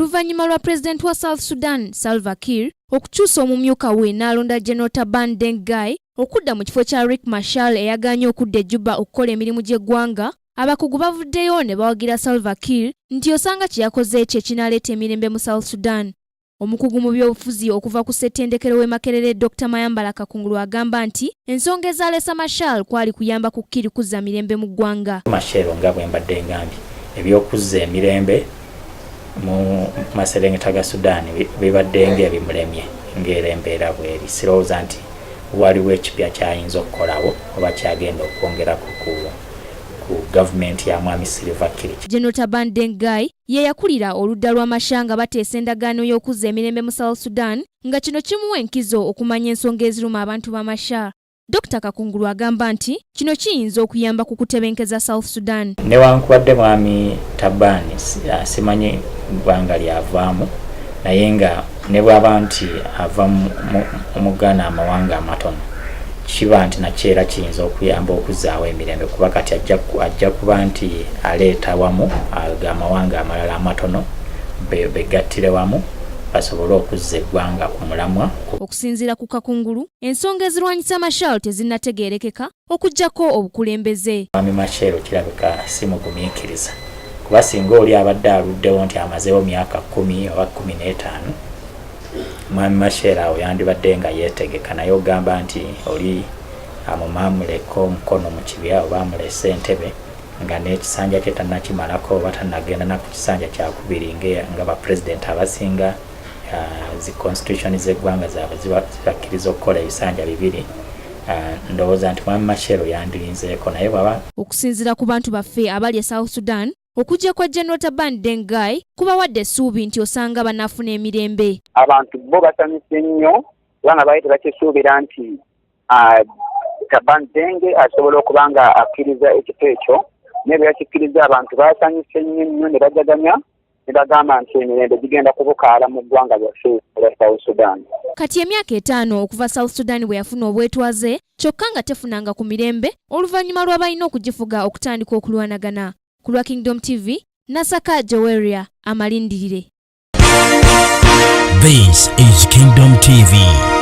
Oluvannyuma lwa pulezidenti wa South Sudan Salva Kiir okukyusa omumyuka we n'alonda General Taban Deng Gai okudda mu kifo kya Riek Machar eyagaanye okudda e Juba okukola emirimu gy'eggwanga, abakugu bavuddeyo ne bawagira Salva Kiir nti osanga kye yakoze kye kinaaleeta emirembe mu South Sudan. Omukugu mu byobufuzi okuva ku ssettendekero w'e Makerere Dr Mayambala Kakungulu agamba nti ensonga ezaaleesa Machar kwali kuyamba ku Kiir kuzza mirembe mu ggwanga. Machar nga bwe mbadde ngambye, eby'okuzza emirembe mu maserengeta ga Sudan bibadde ng'ebimulemye ng'era embeera bweri. Sirowooza nti waliwo ekipya ky'ayinza okukolawo oba ky'agenda okwongerako ku ku gavumenti ya Mwami Salva Kiir. General Taban Deng Gai ye yakulira oludda lwa Machar nga bateesa endagaano y'okuzza emirembe mu South Sudan nga kino kimuwa enkizo okumanya ensonga eziruma abantu ba Machar. Dr Kakungulu agamba nti kino kiyinza okuyamba ku kutebenkeza South Sudan. Newankubadde Mwami Taban simanyi bbanga lyavaamu, naye nga ne bw'aba nti ava mu Ghana amawanga amatono, kiba nti nakyo era kiyinza okuyamba okuzzaawo emirembe, kuba kati ajja kuba nti aleeta wamu amawanga amalala amatono begattire wamu basobole okuzza eggwanga ku mulamwa. Okusinziira ku Kakungulu, ensonga ezirwanyisa Machar tezinnategeerekeka okuggyako obukulembeze. Mwami Machar kirabika si mugumiikiriza, kuba singa oli abadde aluddewo nti amazeewo myaka 10 oba 15, Mwami Machar awo yandibadde nga yeetegeka, naye ogamba nti oli amumaamuleko omukono mu kibya oba amulese entebe nga n'ekisanja kye tannakimalako oba tannagenda na ku kisanja kyakubiri nga bapulezidenti abasinga zi constitution z'eggwanga zaabwe zibakkiriza okukola ebisanja bibiri. Ndowooza nti Mwami Machar yandirinzeeko, naye bw'aba Okusinziira ku bantu baffe abali e South Sudan, okujja kwa General Taban Deng Gai kubawadde essuubi nti osanga banaafuna emirembe. Abantu bo basanyuse nnyo kubanga baali tebakisuubira nti Taban Deng asobola okuba nga akkiriza ekifo ekyo, naye bwe yakikkiriza abantu basanyuse nnyo nnyo ne bajaganya ne bagamba nti emirembe gigenda kubukaala mu ggwanga lyaffe erya South Sudan. Kati emyaka 5 okuva South Sudan bwe yafuna obwetwaze, kyokka nga tefunanga ku mirembe oluvannyuma lw'abalina okugifuga okutandika okulwanagana. Ku lwa Kingdom TV, Nasaka Joweria amalindirire. This is Kingdom TV.